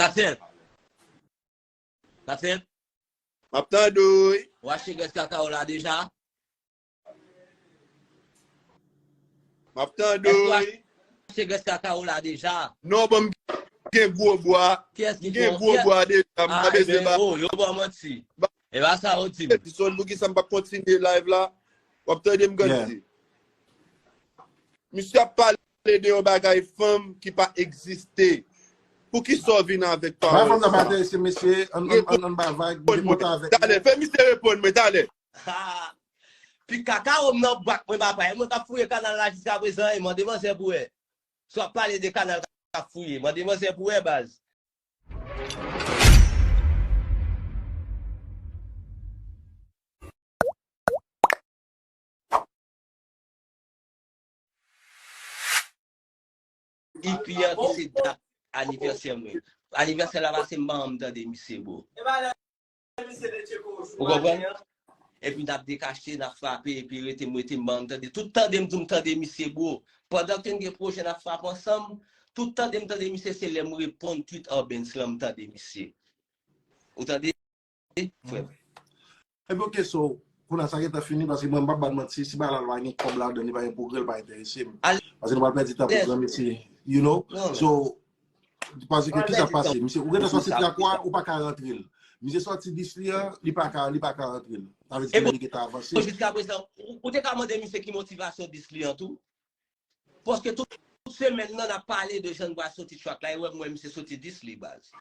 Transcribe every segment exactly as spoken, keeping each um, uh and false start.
Sa fèt. Sa fèt. M ap tande w, wi. W achte grès kaka w la deja? M ap tande w, wi. Èske w achte grès kaka w la deja? Non, bon, m gen gwo bwa. Kiyès ki gen gwo bwa deja, m pa bezwen ba. Oh, yo ba w manti. E pa sa yo di m. Edison, poukisa m p ap kontinye live la? W ap tande m, Gandhi? Misye ap pale de yon bagay fanm ki pa egziste. Poukisa w vin avèk pawòl sa? Bay fanm nan pa enterese, mesye. Ann, ann, ann, ann bay vag, depote avèk li. Talè, fè misye reponn mwen, talè. Pi kaka w nan bak mwen, papa. E mwen k ap fouye kanal la jiskaprezan, e mande manzè pou wè. Si w ap pale de kanal k ap fouye, mande manzè pou wè, baz. Ipi an ki se dat anivèsè mwen. Anivèsè la pase, m pa janm tande misye, bro. Ou konprann? Epi n ap dekache, n ap frape, epi rete m, rete m, ban m tande. Tout tande m di m tande misye, bro. Pandan ke n gen pwojè n ap frape ansanm, tout tande m tande misye, se lè m reponn tweet Arbenz lan m tande misye. Ou tande, frè m? Epi oke, so, kounye a sa gentan fini, paske mwen m p ap ba n manti, si bagay la pa gen kòb ladan, li pa gen pwogrè, li pa enterese m. Paske nou pral pèdi tan pou granmesi, you know? So, paske ki sa k pase? Misye, ou gentan sòti trak ou a, ou pa ka rantre l. Misye sòti dis li an, li pa ka, li pa ka rantre l. Sa vle di ke li gentan avanse. Jiskaprezan, ou, ou te ka mande misye ki motivasyon dis li an tou? Paske tout, tout semèn nan, n ap pale de jan n pral soti trak la, e wè m wè misye soti dis li, baz.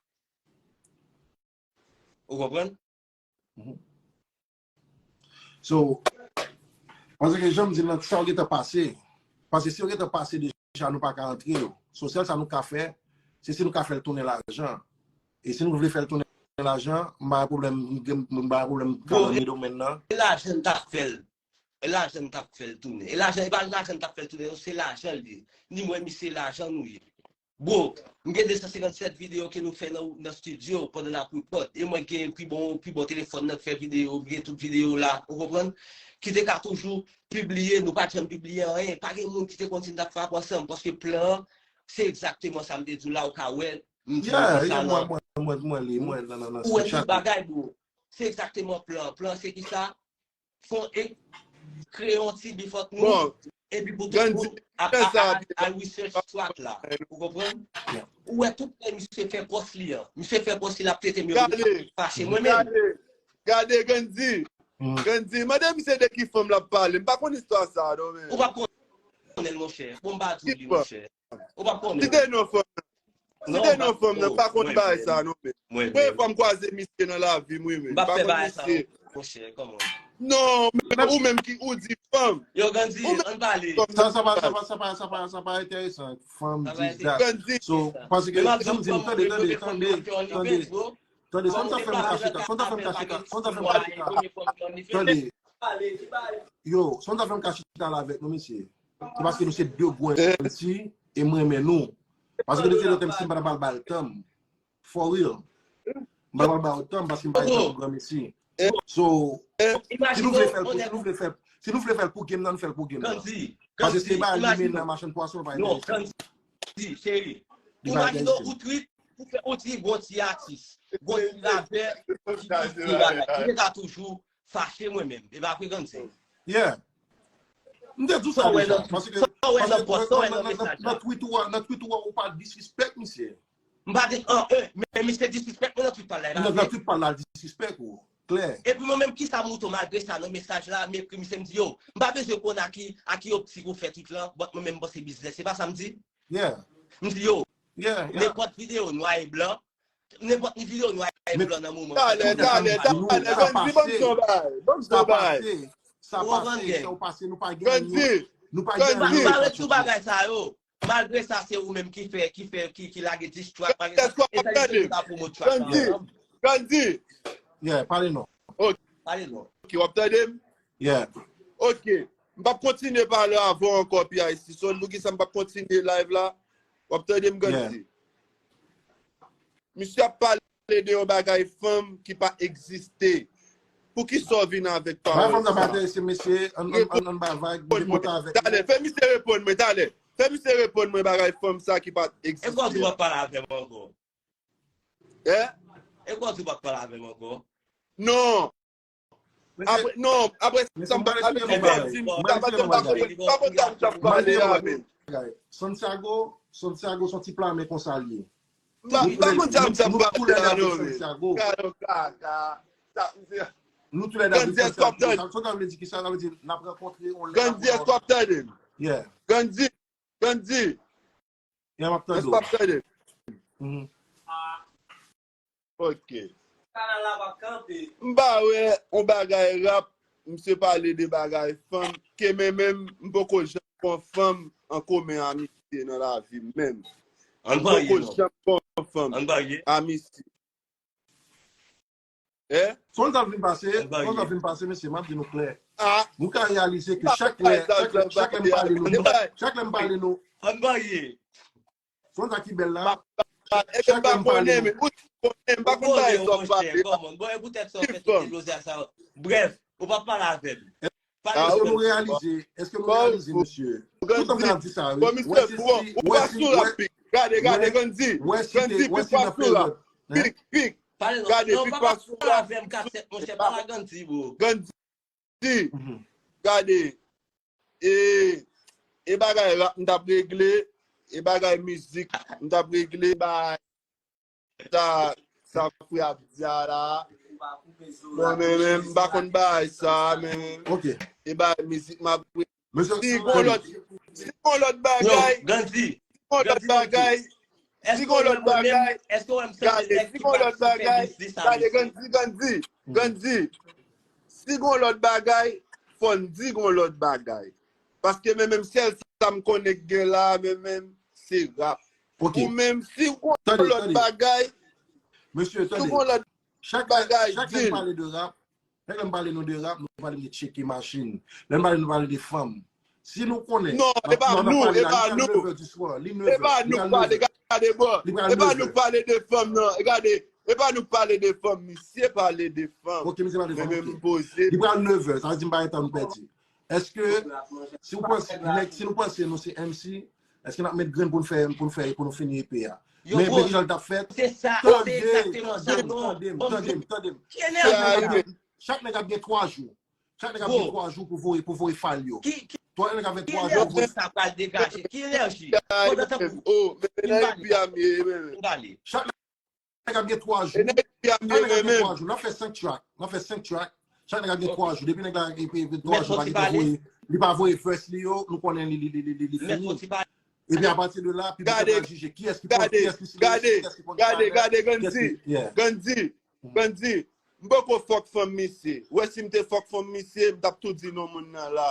Ou konprann? So, paske jan m di l lan, sa yo gentan pase. Paske si yo gentan pase deja, nou pa ka antre yo. So, sèl sa nou ka fè, se si nou ka fè l tounen lajan. E si nou vle fè l tounen lajan, m pa gen pwoblèm, m gen, m pa gen pwoblèm ka nan men domèn nan. E lajan n t ap fè l. E lajan n t ap fè l tounen. E lajan, e pa lajan n t ap fè l tounen, non, se lajan l ye. Ni mwen, misye, lajan nou ye. Bro, m gen de san senkannsèt videyo ke nou fè nan, nan estidyo pandan n ap record. E mwen gen pi bon, pi bon telefòn nan k fè videyo, m gen tout videyo la, ou konprann? Ki te ka toujou pibliye, nou pa t janm pibliye anyen. Pa gen moun ki te konn si n t ap frape ansanm, paske plan an, se egzakteman sa m te di w la, ou ka wè, m di nou di sa nan, ou wè tout bagay, bro. Se egzakteman plan an. Plan an, se kisa? Fon e kreye yon ti bif ant nou, epi pou tout moun ap, ap, ap al research track la. Ou konprann? Ou wè tout lè misye fè pòs li an. Misye fè pòs li, l ap trete m, yo fache mwen menm. Gade, gade, Gandhi. Gandhi, mande misye de ki fanm l ap pale. M pa konn istwa sa a, non, men. Ou p ap konnen l, monchè. Bon, m pa di w li, monchè. Ou p ap konnen. Site non fanm nan. Site non fanm nan, m pa konn bagay sa non, men. Premye fwa m kwaze misye nan lavi m, wi, men. M pa konn misye. Monchè, kòman? Non, men ou menm ki ou di fanm. Yo, Gandhi, ann pale. Sa, sa pa, sa pa, sa pa, sa pa, sa pa enteresan. Fanm, dis, dat. So, paske, jan m di, tande, tande, tande, tande. Tande, sa m ta fè m ka chita, sa m ta fè m ka chita, sa m ta fè m ka chita. Tande. Yo, sa m ta fè m ka chita la avèk nou, mesye. Se paske nou se de gwo M C e m renmen nou. Paske de se lòt M C m pa ta pral ba l tan m. For real. M pa ta pral ba yo tan m paske m pa gen tan pou granmesi. So, si nou vle fè l pou, si nou vle fè, si nou vle fè l pou game nan, nou fè l pou game nan. Paske se pa limen nan machann pwason, pa enterese. Imajine w, ou tweet, ou fè, ou di gon ti atis, gon ti rapè ki, ki, ki bagay, ki te ka toujou fache mwen menm. E pa frekanse. Yeah. M te di w sa deja. Paske, paske nan, nan, nan, nan tweet ou a, nan tweet ou a, ou pa disrespect misye. M pa di, an, e, men misye disrespect mwen nan tweet pa l la, e pa vre? Nan tweet pa l la, l disrespect ou. Klè. Epi mwen menm, kisa m mouton malgre sa nan mesaj la, m ekri misye, m di, yo, m pa bezwen konn a ki, a ki optik ou fè tweet lan, but mwen menm m panse biznis, se pa sa m di? Yeah. M di, yo, nenpòt videyo nwa e blan, nenpòt ni videyo nwa e blan nan moman. Talè, talè, talè, Gandhi, ban m di yon bagay, ban m di yon bagay. Sa pase, sa pase, sa pase, nou pa gen anyen. Gandhi, nou pa gen anyen. Nou pa ret sou bagay sa yo. Malgre sa, se ou menm ki fè, ki fè, ki, ki lage diss track, malgre sa. E sa ki fè nou ka pwomot track sa ansanm. Gandhi. Yeah, pale non. Ok. Pale non. Ok, w ap tande m? Yeah. Ok. M p ap kontinye pale avè w ankò, P I C. Son, poukisa m p ap kontinye live la? W ap tande m, Gandhi? Misye ap pale de yon bagay fanm ki pa egziste. Poukisa w vin avèk pawòl sa? Bay fanm nan pa enterese, mesye, ann, ann, ann, ann bay vag, depote avèk li. Talè, fè misye reponn mwen, talè. Fè misye reponn mwen bagay fanm sa ki pa egziste. E kòman w ap pale avè m ankò? Hein? E kwa ou pa pale avè m ankò? Non. Apre, non, apre sa, m pa, apre sa, m pa di, m pa konn sa m t ap pale a, men. Santiago, Santiago, se yon ti pla men konsa l ye. M pa konn sa m t ap pale a, non, men. Gade yon kaka. Nou toulède ap viv Santiago. Sa, sa vle di ki sa? Sa vle di n ap rankontre yon lè. Gandhi, èske w ap tande m? Yeah. Gandhi, Gandhi. Yeah, m ap tande w. Èske w ap tande m? Ok. M pa wè yon bagay rap, misye pale de bagay fanm, ke men menm, m poko janm pran fanm an komen a misye nan lavi m menm. M poko janm pran fanm a misye. Eh? Sonn sa vin pase, sonn sa vin pase, mesye, m ap di nou klè. Nou ka reyalize ke chak lè, chak lè m pale nou, chak lè m pale nou. Sonn sa ki bèl la. Chak lè m pale nou. Ou konnen, m pa konn bagay sa w pale. Bon, e poutèt sa w fè tout lozya sa. Brèf, ou pa pale avè m. Èske nou reyalize, èske nou reyalize, mesye? Tout tan m ap di sa, wi. Wè si, wè si, wè si, gade, gade, Gandhi. Gandhi, pik pa sou rap. Pik, pik. Gade, pik pa sou rap. Avè m kasèt, monchè, pa la Gandhi, bro. Gandhi, gade. E, e bagay rap m t ap regle, e bagay mizik m t ap regle, bagay sa, sa frè ap di a la. Bon, men, men, m pa konn bagay sa, men. E bagay mizik m ap regle. Si gon lòt, si gon lòt bagay, si gon lòt bagay, si gon lòt bagay, gade, si gon lòt bagay, gade, Gandhi, Gandhi, Gandhi. Si gon lòt bagay, fò n di gon lòt bagay. Paske men menm sèl sa m konnen k gen la, men menm, se rap. Ou menm, si gon lòt bagay, si gon lòt bagay, di l. Chak lè m pale de rap, chak lè m pale nou de rap, nou pale de tcheke machin. Lè m pale nou pale de fanm. Si nou konnen. Non, e pa nou, e pa nou. E pa nou k pale, gade, bro. E pa nou k pale de fanm, non. E gade, e pa nou k pale de fanm, misye pale de fanm. Ok, misye pale de fanm, ok. Li pral nevè, sa vle di m pa gen tan nou pèdi. Èske, si w panse, nèg, si nou panse nou se M C, èske n ap met grenn pou n fè, pou n fè, pou nou fini E P a? Men, men kijan l t ap fèt? Tande, tande, tande m, tande m, tande m. Chak nèg ap gen twa jou. Chak nèg ap gen twa jou pou voye, pou voye fal yo. Twa nèg ap gen twa jou pou voye. Ki enerji sa pral degaje? Ki enerji? Pandan tankou, oh, men, men nan epi a m ye, men. Chak nèg ap gen twa jou. Chak nèg ap gen twa jou. N ap fè senk track. N ap fè senk track. Chak nèg ap gen twa jou. Depi nèg la gen twa jou, pa gen tan voye. Li pa voye verse li yo, nou konnen li, li, li, li, li fini. Epi apati de la, piblik la pral jije kiyès ki pran, kiyès ki silesyone, kiyès ki pran talè, kiyès ki... Gade, gade, Gandhi, Gandhi, Gandhi, m poko fuck fanm misye. Ou wè si m te fuck fanm misye, m t ap tou di non moun nan la.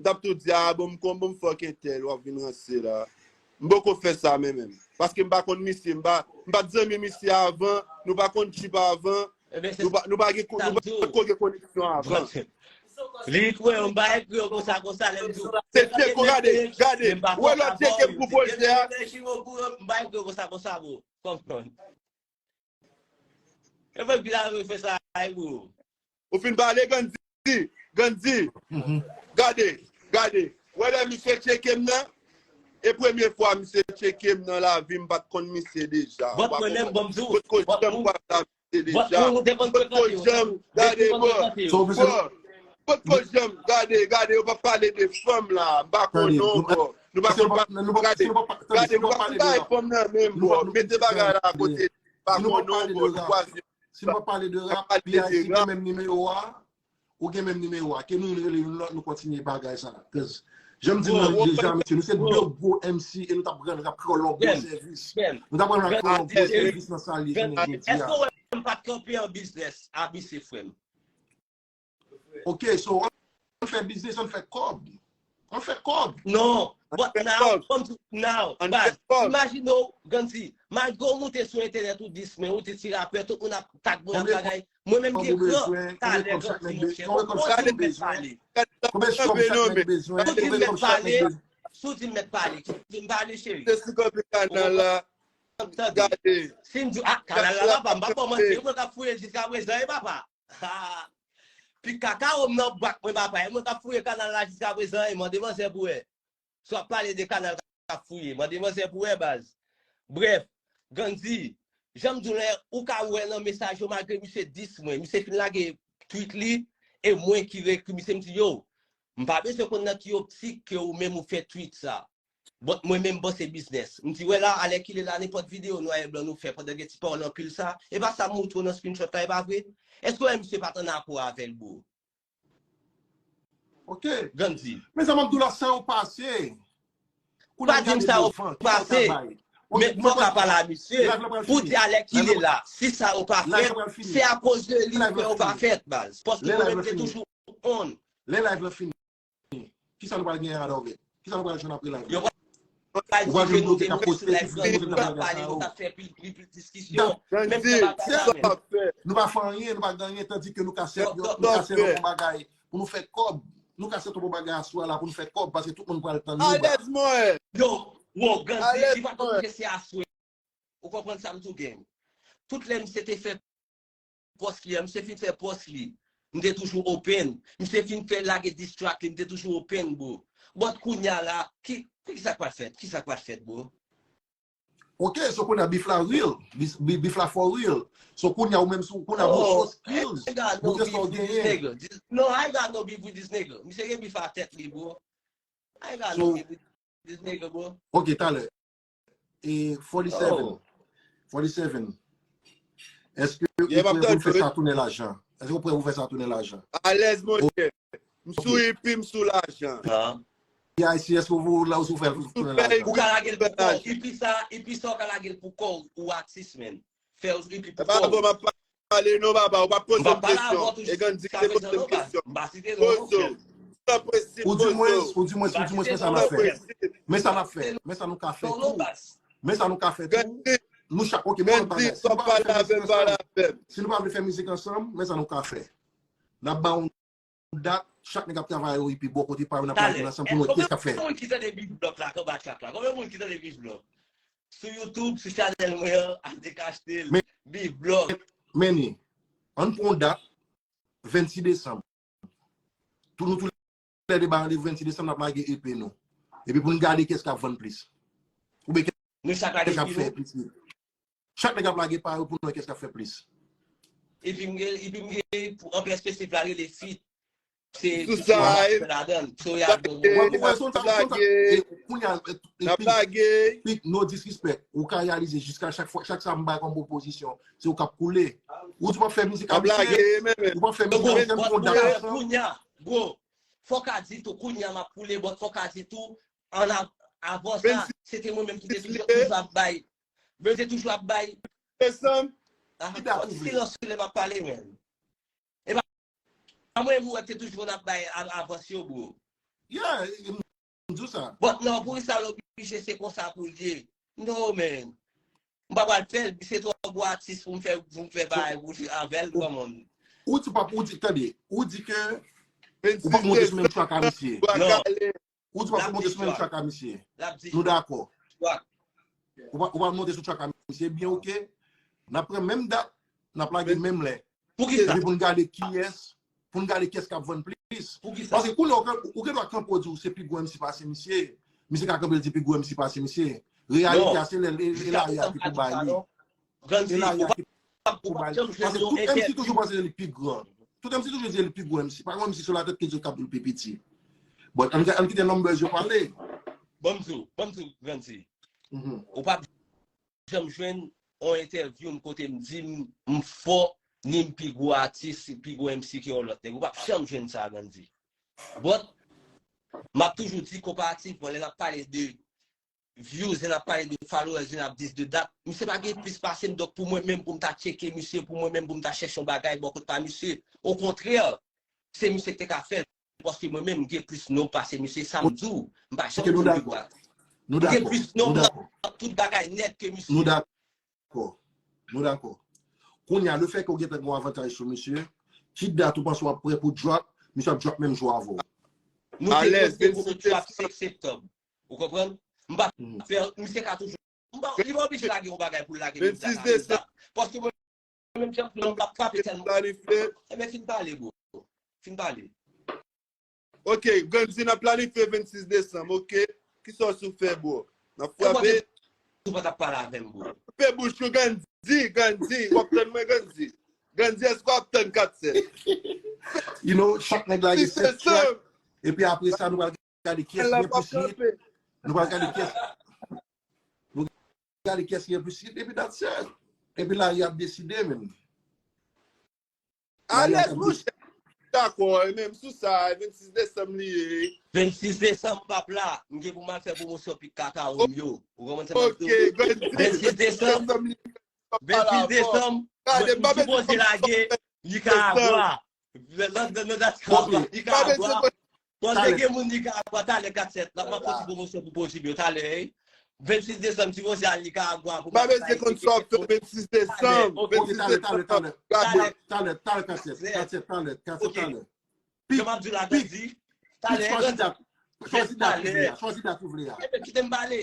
M t ap tou di, ah, bon, m kon, bon, m fuck entèl, w ap vin ranse la. M poko fè sa, men menm. Paske m pa konn misye, m pa, m pa t zanmi misye avan, nou pa konn trip avan, nou pa, nou pa gen, nou pa ko gen koneksyon avan. Li kwè m pa ekri yo konsa konsa lè m di w. Se tcheke, gade, gade. Ou wè lòt tcheke m pou pwojè a. M pa ekri yo konsa konsa, bro. Konprann. E mwen ki ta dwe fè sa, ay, bro. Ou fin pale, Gandhi. Gandhi. Gade, gade. Ou wè lè misye tcheke m nan? E premye fwa misye tcheke m nan lavi m, m pa t konn misye deja. Ou pa konprann. Potko janm kwaz la. Deja. Potko janm, gade, bro. Potko janm, gade, gade, yo pa pale de fanm la. M pa konn non, bro. Nou pa konn pa, gade, gade, nou pa konn bay fanm nan menm, bro. Mete bagay la akote. M pa konn non, bro. Nou kwaze. Si nou pa pale de rap, P I C gen menm nimewo a. Ou gen menm nimewo a. Ke nou rele youn lòt, nou kontinye bagay sa. Cause, jan m di nou deja, mesye, nou se de gwo M C e nou t ap rann rap kreyòl yon gwo sèvis. Nou t ap rann rap kreyòl yon gwo sèvis nan sa l ye jounen jodi a. Èske w wè m pa t kanpe an biznis a misye, frè m? Ok, so, ann fè biznis, ann fè kòb. Ann fè kòb. Non, but now, come to now, baz, imajine w, Gandhi, malgre w moute sou entènèt ou dis men, ou te ti rapè, tout moun ap tag mwen, ap bagay. Mwen menm gen gran talè, Gandhi, monchè. Ou di m mèt pale. Si w di m mèt pale, si w di m mèt pale, di m pale, cheri. Se sou kanpe kanal la. Tande. Si m di, ah, kanal la, papa, m pa kòmanse, mwen k ap fouye l jiskaprezan, e papa. Pi kakawo m nan bwat mwen, papa, e mwen k ap fouye kanal la jiskaprezan, e mande manzè pou wè. Si w ap pale de kanal k ap fouye, mande manzè pou wè, baz. Brèf, Gandhi, Jan m di w la, ou ka wè nan mesaj yo, malgre misye dis mwen, misye fin lage tweet li, e mwen ki reekri misye, m di, yo, m pa bezwen konn nan ki optik ke ou menm ou fè tweet sa. But mwen menm bon se biznès. M di, wè la, alèkile la, nenpòt videyo nwa e blan nou fè pandan gen ti pawòl anpil sa, e pa sa m moutre w nan screenshot la, e pa vre? Èske w wè misye pa t an akò avè l, bro? Ok. Grann di. Men sa m ap di w la, sa yo pase. Pa di m sa yo pase. Men fòk a pale a misye. Pou di alèkile la, si sa yo pa fèt, se akoz de li ke yo pa fèt, baz. Paske mwen menm te toujou on. Lè live la fini, kisa nou pral genyen adan w? Kisa nou pral jwenn apre live la? Ou pral jwenn kote k ap poste ti videyo, kote k ap lage sa yo. Menm jan bagay sa menm. Nou pa fè anyen, nou pa gen anyen, tandike nou ka sèt, nou ka sèt yon bon bagay pou nou fè kòb. Nou ka sèt yon bon bagay aswè la pou nou fè kòb, paske tout moun pral tann nou. Alèz mwen. Yo, wo, Grann di, li pa t oblije se aswè. Ou konprann sa m di w, gang? Tout lè misye te fè pòs li an, misye fin fè pòs li, m te toujou open. Misye fin fè lage diss track li, m te toujou open, bro. But kounya la, ki, ki sa k pral fèt? Ki sa k pral fèt, bro? Ok, so kounya beef la real. Beef, beef la for real. So kounya ou menm si ou kounya bon show skills. Montre sa w genyen. No, I got no beef with this nigga. Misye gen beef a tèt li, bro. I got no beef with this nigga, bro. Ok, talè. E forty-seven. Forty-seven. Èske ou prè pou fè sa tounen lajan? Èske ou prè pou fè sa tounen lajan? Alèz, monchè. M sou ipi, m sou lajan. P I C, èske ou la ou sou fè tounen lajan? Ou ka lage l pou kò w. Ipi sa, ipi sa ou ka lage l pou kò w, ou atis, man. Fè ipi pou kò w. Pale non, baba, ou pa poze m kesyon. E Grann di te poze m kesyon. Poze w. San prensip, poze w. Ou di mwen, ou di mwen, men sa n ap fè. Men sa n ap fè. Men sa nou ka fè tou. Men sa nou ka fè tou. Nou chak, ok, men yon bagay. Si nou pa vle fè mizik ansanm, men sa nou ka fè. N ap ba yon dat, chak nèg ap travay yon ipi bò kote pa yo, n ap lage ansanm pou nou wè kiyès k ap fè. Konbyen moun ki tande Beef Block la, anba track la? Konbyen moun ki tande Beef Block? Sou YouTube, sou chanèl mwen an, al te ka achte l. Beef Block. Men ni, ann pran yon dat, vennsis desanm. Tou nou tou lè de ba randevou vennsis desanm, n ap lage E P nou. Epi pou n gade kiyès k ap vann plis. Oubyen kiyès k ap fè plis. Chak nèg ap lage pa yo pou nou wè kiyès k ap fè plis. Epi m gen, epi m gen, anpil espesif la rele fit. Se tout sa ladan. So y ap lage. No disrespect. Ou ka reyalize jiska chak fwa, chak sa m bay kòm pwopozisyon, se ou k ap koule. Ou di w ap fè mizik a misye. Ou p ap fè mizik a misye, m konn dat. Kounya, bro, fòk a di tou, kounya m ap koule, but fòk a di tou, an avan sa, se te mwen menm ki te toujou ap bay. Mwen te toujou ap bay. Silans, silè m ap pale, men. E pa mwen, mwen te toujou konn ap bay avans yo, bro. Yeah, m di w sa. But non, poukisa l oblije se konsa pou l ye? No, man. M pa pral fè l, se twò gwo atis pou m fè, pou m fè bagay pou avè l, come on. Ou di pa, ou di, tande, ou di ke ou pa monte sou menm track a misye. Ou di w ap monte sou menm track a misye. Nou dakò. Ou pa, ou pa monte sou track a misye. Byen, ok. N ap pran menm dat, n ap lage menm lè. Epi pou n gade kiyès, pou n gade kiyès k ap vann plis. Paske kounye a, ou gen dwa kanpe w di w se pi gwo M C pase misye. Misye ka kanpe l di pi gwo M C pase misye. Reyalite a, se lè, e lari a ki pou bay li. E lari a ki pou bay li. Paske tout M C toujou panse li pi gran. Tout M C toujou di li pi gwo M C. Pa gen M C sou latèt ke Dye k ap di l pi piti. But ann, ann kite numbers yo pale. Ban m di w, ban m di w, Grann di. Ou p ap janm jwenn on entèvyou m kote m di m, m fò, ni m pi gwo atis, pi gwo M C ke yon lòt nèg. Ou p ap janm jwenn sa, Grann di. But, m ap toujou di konparativman, lè n ap pale de views, lè n ap pale de followers, lè n ap dis de dat, misye pa gen plis pase m, donk pou mwen menm, pou m ta tcheke misye, pou mwen menm, pou m ta chèche yon bagay bò kot pa misye. Okontrè, se misye ki te ka fè l, paske mwen menm, m gen plis nonb pase misye, sa m di w, m pa janm di w pi gwo. M gen plis nonb nan tout bagay nèt ke misye. Nou dakò. Nou dakò. Kounye a, lefètke w gentan gen yon avantaj sou misye, ki dat ou panse w ap prè pou drop, misye ap drop menm jou avè w? Nou te poze pou nou drop senk septanm. Ou konprann? M pa fè, misye ka toujou. M pa, li pa oblije lage yon bagay pou l lage menm dat. Paske mwen menm jan m ap frape tèlman. Ebyen, fin pale, bro. Fin pale. Ok, Grann di n ap planifye vennsis desanm, ok? Kisa w sou fè, bro? N ap frape. Ou pa t ap pale avè m, bro. Fè bouch ou, Grann di. Grandy, Grandy, w ap tann mwen, Grandy? Grandy, èske w ap tann kat sèt? You know, chak nèg lage sèt track. Epi apre sa, nou pral gade kiyès ki gen plis hit. Nou pral gade kiyès. Nou gade kiyès ki gen plis hit, epi that's it. Epi lari ap deside, menm. Alèz, monchè. Dakò, e menm sou sa, vennsis desanm li ye. Vennsis desanm, m p ap la. M gen pou m al fè pwomosyon pik kakawo m yo. Ou konprann sa m ap di w? Vennsis desanm, vennsis desanm, m sipoze lage Nikaragwa. Nikaragwa. Panse gen moun Nikaragwa, talè kat sèt la, m ap fè ti pwomosyon pou pwodui m yo talè. Vennsis desanm, ti voze al Nikaragwa pou m al bay ticket. Vennsis desanm. Vennsis desanm. Talè, talè, talè, talè, kat sèt, kat sèt, talè, kat sèt, talè. Jan m ap di w la, Grandy. Talè, Grandy. Chwazi dat ou vle a, chwazi dat ou vle a. Kite m pale.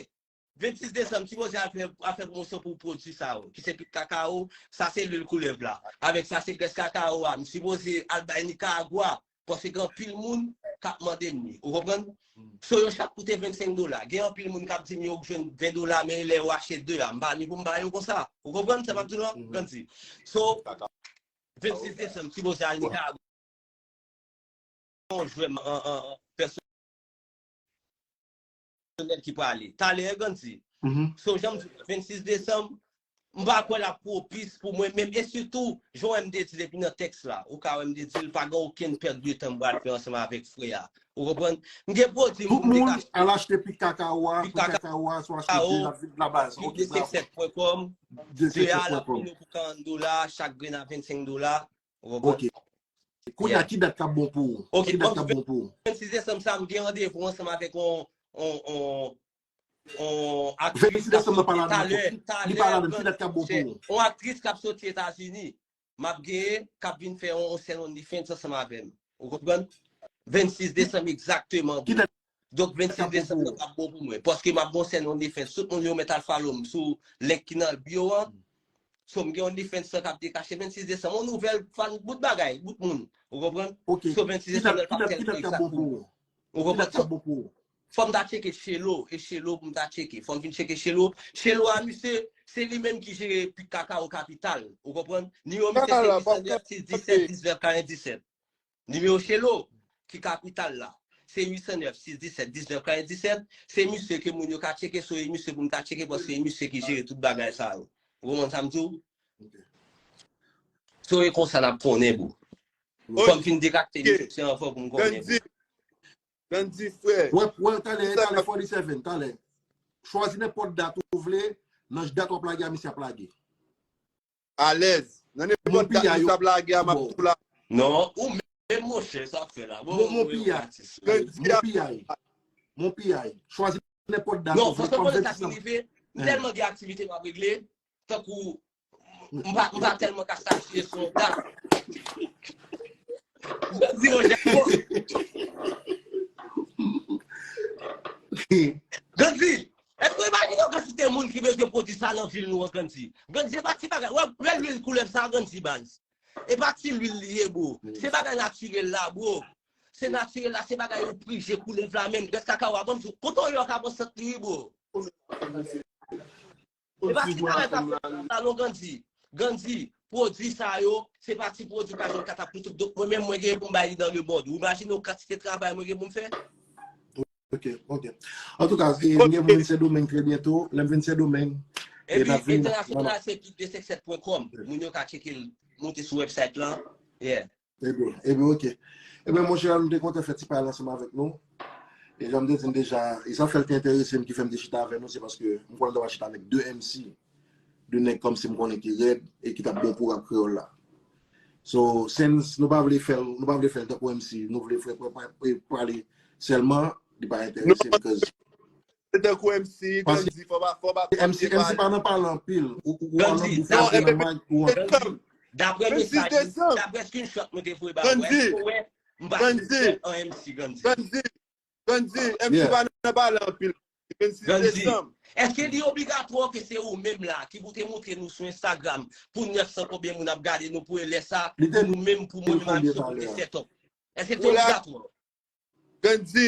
Vennsis desanm, ti voze al fè, al fè pwomosyon pou pwodui sa yo, ki se pik kakawo, sa se lwil koulèv la. Avèk sa se grès kakawo a, m sipoze al bay Nikaragwa. Paske gen anpil moun k ap mande m li. Ou konprann? So yo chak koute vennsenk dola. Gen anpil moun k ap di m yo jwenn ven dola, men lè yo achte de a, m pa ni pou m ba yo konsa. Ou konprann sa m ap di w la, Grandy? So, vennsis desanm, ti boze al Nikaragwa. Yon jwè pèsonèl ki prale. Talè, Grandy. So, jan m di w, vennsis desanm, m pa kwè l ap pwopis pou mwen menm. E sitou, jan w wè m te di depi nan tèks la, ou ka wè m te di l pa gen okenn pèt de tan m pral fè ansanm avèk frè a. Ou konprann? M gen pwodui m pou m te ka achte. Al achte pik kakawo a, pik kakawo a, sou achte de la, de la baz. Ok, bravo. De sèt sèt pwen kòm. De a l ap vini pou karant dola, chak grenn a vennsenk dola. Ou konprann? Ok. Kounye a, ki dat k ap bon pou ou? Ki dat k ap bon pou ou? Vennsis desanm sa, m gen randevou ansanm avèk on, on, on, on aktris k ap soti talè, talè, on aktris k ap soti Etazini. M ap genyen, k ap vin fè on sèn OnlyFans ansanm avè m. Ou konprann? Vennsis desanm egzakteman, bro. Donk, vennsis desanm nan p ap bon pou mwen. Paske m ap gen on sèn OnlyFans. Tout moun yo mèt al follow m sou link ki nan bio an. So, m gen OnlyFans lan k ap dekache vennsis desanm. On nouvèl fan, bout bagay, bout moun. Ou konprann? So, vennsis desanm nan p ap tèlman egzak pou mwen. Ou konprann? Fò m ta tcheke Chelo, e Chelo pou m ta tcheke. Fò m vin tcheke Chelo. Chelo a, misye, se li menm ki jere pik kakawo kapital. Ou konprann? Nimewo misye se uit san nèf sis disèt diznèf karanndiznèf. Nimewo Chelo, ki kapital la, se uit san nèf sis disèt diznèf karanndiznèf. Se misye ke moun yo ka tcheke, so e misye pou m ta tcheke, paske e misye ki jere tout bagay sa yo. Ou konprann sa m di w? So e konsa n ap konnen, bro. Fò m fin dekakte misye anvan pou m konnen, bro. Grandy, frè. Wè, wè, talè, talè, forty-seven, talè. Chwazi nenpòt dat ou vle, nan dat w ap lage a, misye ap lage. Alèz. Nan nenpòt dat misye ap lage a, m ap tou la. Non, ou menm, monchè, sa ap fè la. Bon, mon piyay. Mon piyay. Mon piyay. Chwazi nenpòt dat ou vle. Non, franchman, konnen sa ki rive, m tèlman gen aktivite m ap regle, tankou M pa, m pa tèlman ka sache son dat. Grandy, Roger, bon. Grandy, èske w imajine w kantite moun ki bezwen pwodui sa nan vil nou an, Grandy? Grandy, se pa ti bagay. Wè, wè lwil koulèv sa, Grandy, baz. E pa ti lwil li ye, bro. Se bagay natirèl la, bro. Se natirèl la, se bagay yo prije koulèv la menm. Grès kakawo a, ban m di w, kote w ye w ka pran sant li, wi, bro. E pa ti bagay k ap fèt la non, Grandy. Grandy, pwodui sa yo, se pa ti pwodui ka jwenn katapoutou. Donk mwen menm, mwen gen pou m bay li nan lemond. Ou imajine w kantite travay mwen gen pou m fè? Ok, ok. Antouka, e, m gen pou m vin Sendomeng trè byento. Lè m vin Sendomeng, e n ap vin. Entènasyonal se pik de sèk sèt pwen kòm. Moun yo ka tcheke l, moute sou website lan. Yeah. Ebyen, ebyen, ok. Ebyen, monchè, m te kontan fè ti pale ansanm avèk nou. E jan m te di n deja, e sa fè l te enterese m ki fè m te chita avè nou, se paske m konnen m t ap chita avèk de M C, de nèg kòmsi m konnen ki rèd e ki t ap bon pou rap kreyòl la. So, since nou pa vle fè l, nou pa vle fè l tankou M C, nou vle fè pale sèlman, li pa enterese m, cause Se tankou M C, Grandy, fò pa, fò pa, fò pa. M C, M C pa nan pale anpil. Ou, ou, ou annan bouch ou nan mic, ou an. Daprè mesaj, daprè screenshot mwen te voye ba ou, èske w wè m pa se sèl an M C, Grandy? Grandy, Grandy, M C pa nan pale anpil. Vennsis desanm. Èske li obligatwa ke se ou menm la ki pou te montre nou sou Instagram pou nèf san konbyen moun ap gade nou pou e lè sa, pou nou menm, pou mwen menm a misye pou te set up? Èske li te obligatwa? Grandy,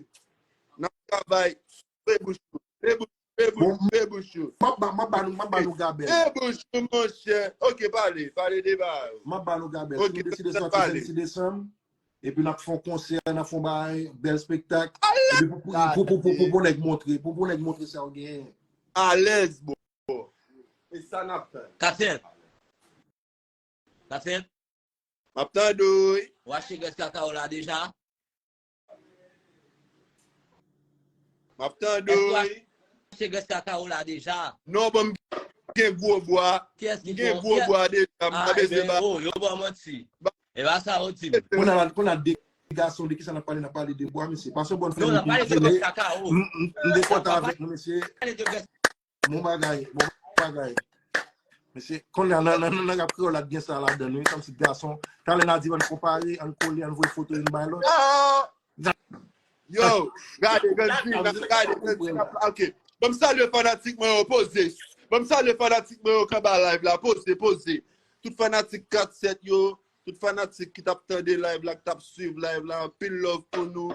N ap travay. Fè bouch ou. Fè bouch, fè bouch, fè bouch ou. M ap ba, m ap ba nou, m ap ba nou gabèl. Fè bouch ou, monchè. Ok, pale, pale de ba yo. M ap ba nou gabèl. Si nou deside sòti, se deside desanm. Epi n ap fè yon konsè, n ap fè yon bagay, bèl espektak. Epi pou, pou, pou, pou, pou, pou nèg montre, pou, pou nèg montre sa yo genyen. Alèz, bro. E sa n ap tann. Ka fèt. Ka fèt. M ap tande w, wi. W achte grès kaka w la deja? M ap tande w, wi. Achte grès kaka w la deja? Non, bon, m gen gwo bwa. M gen gwo bwa deja. M pa bezwen ba. Oh, yo ba w manti. E pa sa yo di m. Kounye a, kounye a de gason, de kisa n ap pale, n ap pale de bwa, mesye. Pase yon bòn fè nou pil kile. M, m, m dekontan avèk nou, mesye. Bon bagay, bon bagay. Mesye, kounye a, nan, nan, nan, nan rap kreyòl la, t gen sa ladan l, wi, kòmsi gason. Talè n a di, ann konpare, ann kole, ann voye foto youn bay lòt. Yo, gade, gade, gade, gade, ok. Ban m salye fanatik mwen yo, poze. Ban m salye fanatik mwen yo k anba live la, poze, poze. Tout fanatik kat sèt yo, tout fanatik ki t ap tande live la, ki t ap swiv live la, anpil love pou nou.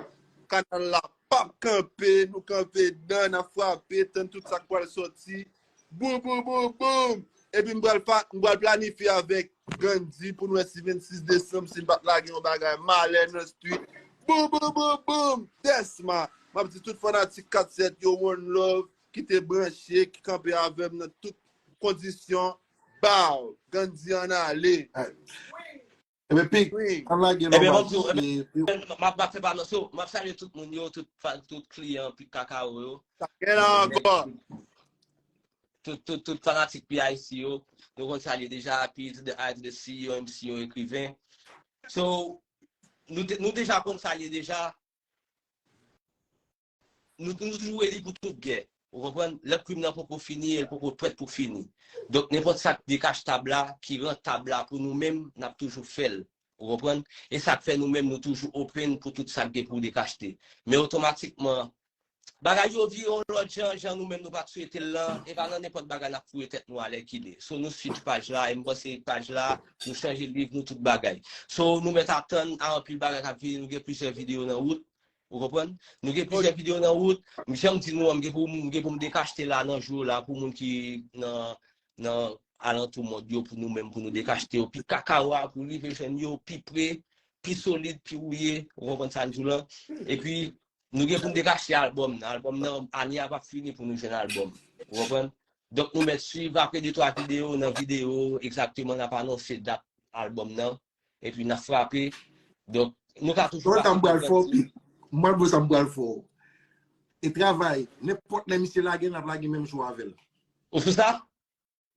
Kanal la p ap kanpe, nou kanpe dan, n ap frape, tann tout sa k pral sòti. Boum, boum, boum, boum! Epi m pral, m pral planifye avèk Gandhi pou n wè si vennsis desanm, si n pa t lage yon bagay malè nan street. Boum, boum, boum, boum! Desma! M ap di tout fanatik kat sèt yo, one love, ki te branche, ki kanpe avè m nan tout kondisyon. Bow! Gandhi ann ale! Ebyen, Pik, ann lage lòm. Ebyen, m ap fè pa nan so, m ap salye tout moun yo, tout, tout kliyan Pik Kakao yo. Sa gen la ankò. Tout, tout, tout fanatik P I C yo, nou konn salye deja, P to the I to the C yo, M C yo, ekriven. So, nou, nou deja konn salye deja. Nou, nou toujou redi pou tout gè. Ou konprann? Lè krim nan poko fini, e l poko prèt pou fini. Donk, nenpòt sa k dekache tab la, ki rantab la pou nou menm, n ap toujou fè l. Ou konprann? E sa k fè nou menm, nou toujou open pou tout sa k gen pou dekachte. Men otomatikman, bagay yo vire yon lòt jan, jan nou menm nou pa t swete l lan, e pa nan nenpòt bagay n ap foure tèt nou alèkile. So, nou switch paj la, e m panse paj la, nou chanje liv, nou tout bagay. So, nou mèt atann a anpil bagay k ap vini, nou gen plizyè videyo nan wout. Ou konprann? Nou gen plizyè videyo nan wout. Jan m di nou an, m gen pou, m gen pou m dekachte la nan jou la pou moun ki nan, nan alantou mond yo, pou nou menm, pou nou dekachte yo. Pik Kakao a, pou rive jwenn yo pi pre, pi solid, pi wouye. Ou konprann sa m di w lan? Epi, nou gen pou n dekachte albòm nan. Albòm nan, ane a p ap fini pou nou jwenn albòm. Ou konprann? Donk, nou mèt swiv apre de twa videyo, nan videyo, egzakteman, n ap anonse dat albòm nan. Epi n ap frape. Donk, nou ka toujou... Sa m pral fè w, Pik. Mwen, bon, sa m pral fè w. E travay, nenpòt lè misye lage, n ap lage menm jou avè l. Ou sou sa?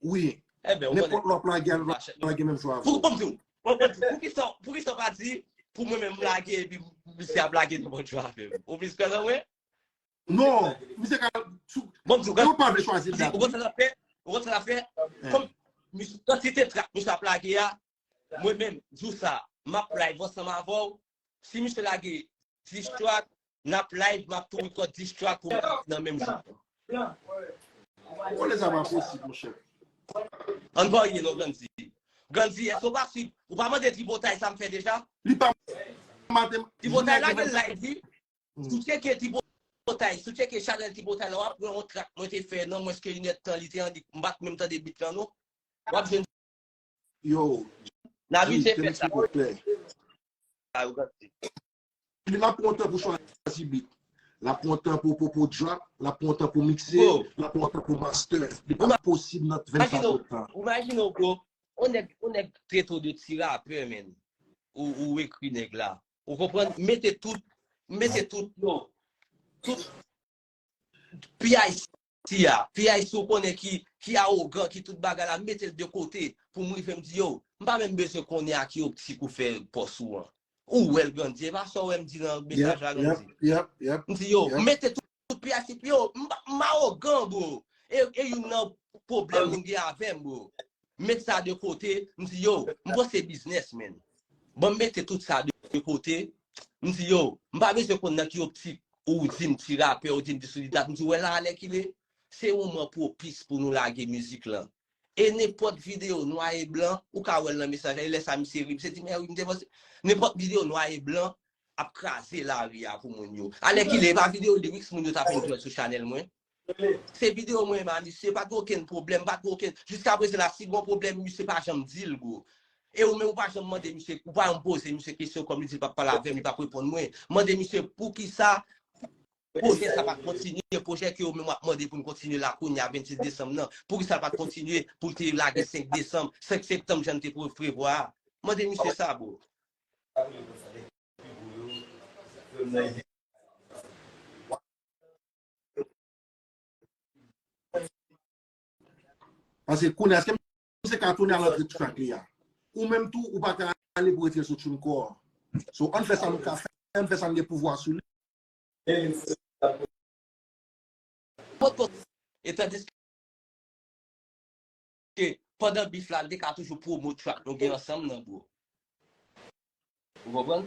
Wi. Ebyen, ou konnen. Nenpòt lè w ap lage, n ap lage menm jou avè l. Pou, pou m di w, pou, pou, pou kisa, pou kisa w pa di, pou mwen menm m lage, epi misye ap lage nenpòt jou avè m? Ou plis kwè nan mwen? Non, misye ka sou... Bon, m di w, ou pa vle chwazi dat. Ou konn sa n ap fè? Ou konn sa n ap fè? Kòm misye, kantite trak misye ap lage a, mwen menm, jou sa, m ap live ansanm avè w. Si misye lage dis track, n ap live, m ap tou rekòd dis track pou m nan menm jou. Ou konnen sa pa posib, monchè. Ann varye non, Gandhi. Gandhi, èske w pa swiv? Ou pa mande Tripotay sa m fè deja? Li pa maten. Tripotay lage l live, wi. Si w tcheke Tripotay, si w tcheke chanèl Tripotay la, w ap wè yon trak mwen te fè nan mwens ke inèdtan, li te an lik. M pa t menm tande beat lan, non. W ap jwenn. Yo, n a vite fè sa. Li n ap pran tan pou chwazi beat. L ap pran tan pou, pou, pou drop, l ap pran tan pou mikse, l ap pran tan pou master. Li pa posib nan vennkat èdtan. Ou imajine w, bro, yon nèg, yon nèg trete w de ti rapè, menn. Ou, ou ekri nèg la. Ou konprann? Mete tout, mete tout, yo, tout P I C a, P I C ou konnen ki, ki awogan, ki tout bagay la, mete l de kote pou m rive m di, yo, m pa menm bezwen konnen a ki optik ou fè pòs ou an. Ou wè l, Gandhi, e pa sa w wè m di nan mesaj la, Gandhi? M di, yo, mete tout, tout P I C, yo, m pa, m awogan, bro. E, e youn nan pwoblèm moun gen avè m, bro. Met sa de kote, m di, yo, m panse biznis, menn. Bon, m mete tout sa de kote, m di, yo, m pa bezwen konn nan ki optik ou di m ti rapè, ou di m dis ou di dat, m di, wè la, alèkile, se yon moman pwopis pou nou lage mizik lan. E nenpòt videyo nwa e blan, ou ka wè l nan mesaj la, e lè sa misye ri, misye di, men wi, m te panse, nenpòt videyo nwa e blan ap kraze lari a pou moun yo. Alèkile, e pa videyo lyrics moun yo t ap enjoy sou chanèl mwen. Se videyo mwen menm a misye, pa t gen okenn pwoblèm, pa t gen okenn, jiska prezan la, si gon pwoblèm, misye pa janm di l, bro. E ou menm ou pa janm mande misye, ou pa janm poze misye kesyon kòm li di l p ap pale avè m, li p ap reponn mwen. Mande misye poukisa pwojè sa pa t kontinye, pwojè ke yo menm w ap mande pou n kontinye la kounye a vennsis desanm nan, poukisa l pa t kontinye pou l te lage senk desanm, senk septanm jan n te pre- prevwa a? Mande misye sa, bro. Paske kounye a, èske misye ka tounen al antre track li a? Ou menm tou, ou pa ka ale pou retire l sou TuneCore. So, ann fè sa nou ka fè, ann fè sa n gen pouvwa sou li. E tandis ke pandan beef la, n te ka toujou pwomot track nou gen ansanm nan, bro. Ou konprann?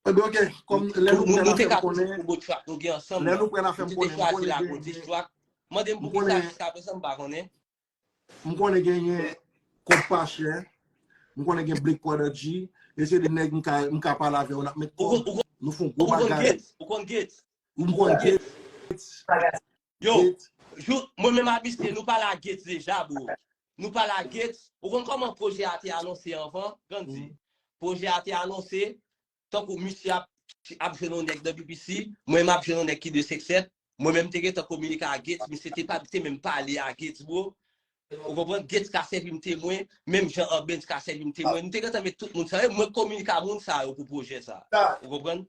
Ebyen, ok, kòm lè nou pran afè m konnen, lè nou pran afè m konnen, m konnen gen, m konnen, m konnen genyen Kòb pa chè, m konnen gen Blake Prodigy, e se de nèg m ka, m ka pale avè yo, n ap met kòb, nou fè yon gwo bagay. Ou konn Gates? M konn Gates. Yo, jou, mwen menm a misye, nou pale a Gates deja, bro. Nou pale a Gates. Ou konn kòman pwojè a te anonse anvan? Grandy. Pwojè a te anonse, tankou misye ap, ap jwenn yon nèg nan B P C, mwen m ap jwenn yon nèg ki de senk sèt, mwen menm m te gentan kominike a Gates, misye te pa, te menm pale a Gates, bro. Ou konprann? Gates ka sèvi m temwen, menm jan Urbanz ka sèvi m temwen. Nou te gentan met tout moun sa yo, mwen kominike a moun sa yo pou pwojè sa. Ou konprann?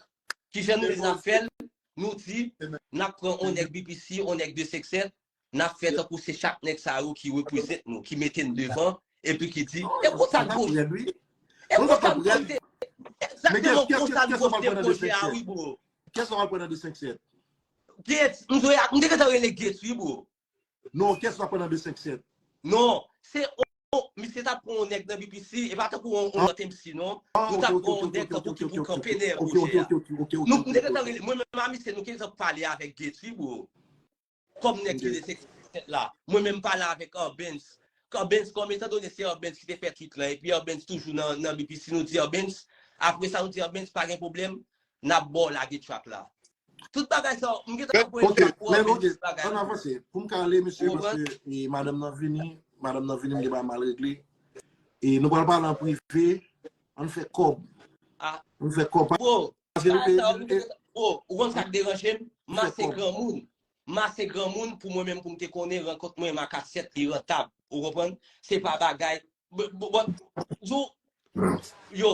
Kijan nou di n ap fè l? Nou di, n ap pran on nèg B P C, on nèg de senk sèt, n ap fè tankou se chak nèg sa yo ki reprezent nou, ki mete n devan, epi ki di, e konsa n pwojè, e konsa n pwojè, egzakteman konsa n pwojè a, wi, bro. Kiyès w ap pran nan de senk sèt? Gates, m te gentan rele Gates, wi, bro. Non, kiyès w ap pran nan de senk sèt? Non, se on, misye t ap pran yon nèg nan B P C, e pa tankou yon, yon lòt M C, non. Nou t ap pran yon nèg tankou ki pou kanpe dèyè pwojè a. Nou, m te gentan rele, mwen menm a misye, nou te gentan pale avèk Gates, wi, bro. Kòm nèg ki de senk sèt la. Mwen menm pale avèk Urbanz. Urbanz, kòm etandone se Urbanz ki te fè tweet lan, epi Urbanz toujou nan, nan B P C, nou di Urbanz, apre sa nou di Urbanz, pa gen pwoblèm, n ap ba w lage track la. Tout bagay sa, m gentan voye track pou Urbanz, tout bagay. Ann avanse, pou m ka ale, mesye, paske, e, madanm nan vini, madanm nan vini, m gen bagay m al regle. E nou pral pale an prive, ann fè kòb. Ann fè kòb. Paske nou te, e, bro, ou konn sa k deranje m? M ase granmoun. M ase granmoun pou mwen menm pou m te konnen rankont mwen m a kasèt li rantab. Ou konprann? Se pa bagay. Bon, bon, bon, yo,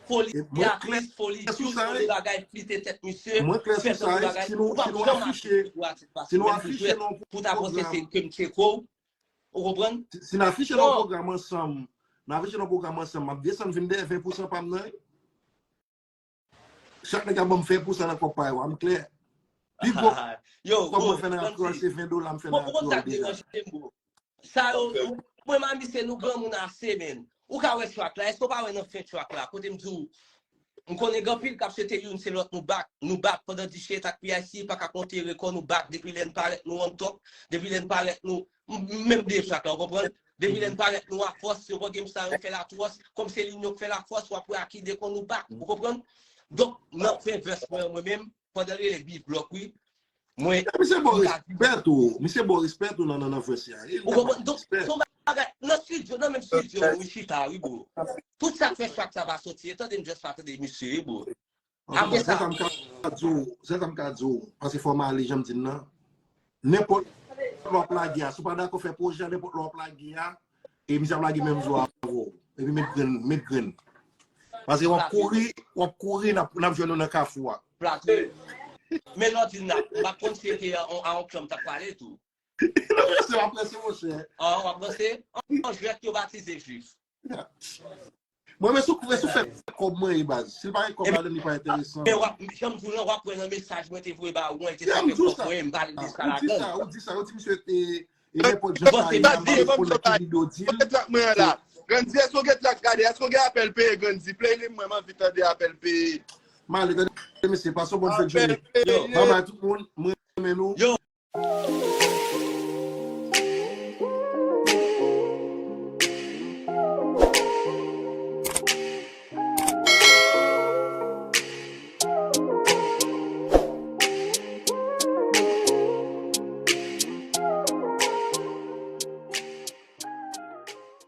foli atris, foli tyoul, foli bagay, flite tèt misye, fè tankou bagay, ou p ap janm achte pou atis pase menm pou jwèt, pou ta panse se ke m tcheke w. Ou konprann? Si n afiche nan yon pwogram ansanm, n afiche nan yon pwogram ansanm, m ap desann vin dèyè ven pousan pa m nan, wi. Chak nèg ap ban m ven pousan nan kòb pa yo a, m klè. Pi gwo kòb mwen fè nan Akròl, se ven dola m fè nan Akròl deja. Sa yo, mwen m a misye nou granmoun ase, menn. Ou ka wè track la, èske w pa wè nan fen track la? Kote m di w, m konnen gen anpil k ap swete youn se lòt nou back, nou back pandan Diche t ak P I C pa ka konte rekò nou back depi lè n parèt nou on top, depi lè n parèt nou, m, m menm de track la, w konprann? Depi lè n parèt nou a fòs, yo pa gen sa yo fè la twòs, kòm se linyon k fè la fòs, w ap wè a ki de kon nou back, ou konprann? Donk, nan fen vès mwen an mwen menm, pandan l rele beat block, wi. Mwen, misye bon respè tou. Misye bon respè tou nan, nan, nan vès la. Ou konprann? Donk, se yon bagay, nan studio, nan menm studio, nou chita, wi, bro. Tout sa k fè track sa pa soti, e tande m just pa tande misye, wi, bro. Apre sa. Sèl sa m ka di w, sèl sa m ka di w, paske fò m ale, jan m di n nan. Nenpòt lè w ap lage a, si w pa dakò fè pwojè a, nenpòt lè w ap lage a, e misye ap lage menm jou avè w. Epi met grenn, met grenn. Paske w ap kouri, w ap kouri, n ap, n ap jwenn ou nan kafou a. Plate. Men lè w di n ap, m ap konn si se te a, a yon klan m t ap pale tou. Nan prese, w ap prese, monchè. Ah, w ap prese? An jwèt yo batize jwif. Mwen, men sou, men sou fè kòb mwen ye baz. Si l pa gen kòb ladan, li pa enteresan. Men w ap, jan m di w lan, w ap wè nan mesaj mwen te voye ba ou an, te sou fè kòb mwen, m pale de sa ladan. Ou di sa, ou di sa, yo di misye te, e nenpòt jan sa ye, m pa reponn tout videyo di l. Grandy, èske w gen trak gade? Èske w gen apèl peye, Grandy? Play li mwen, m anvi tande apèl peye. M ale, tande, mesye, pase yon bòn fèt jodi. Bye bye tout moun, mwen renmen nou. Yo.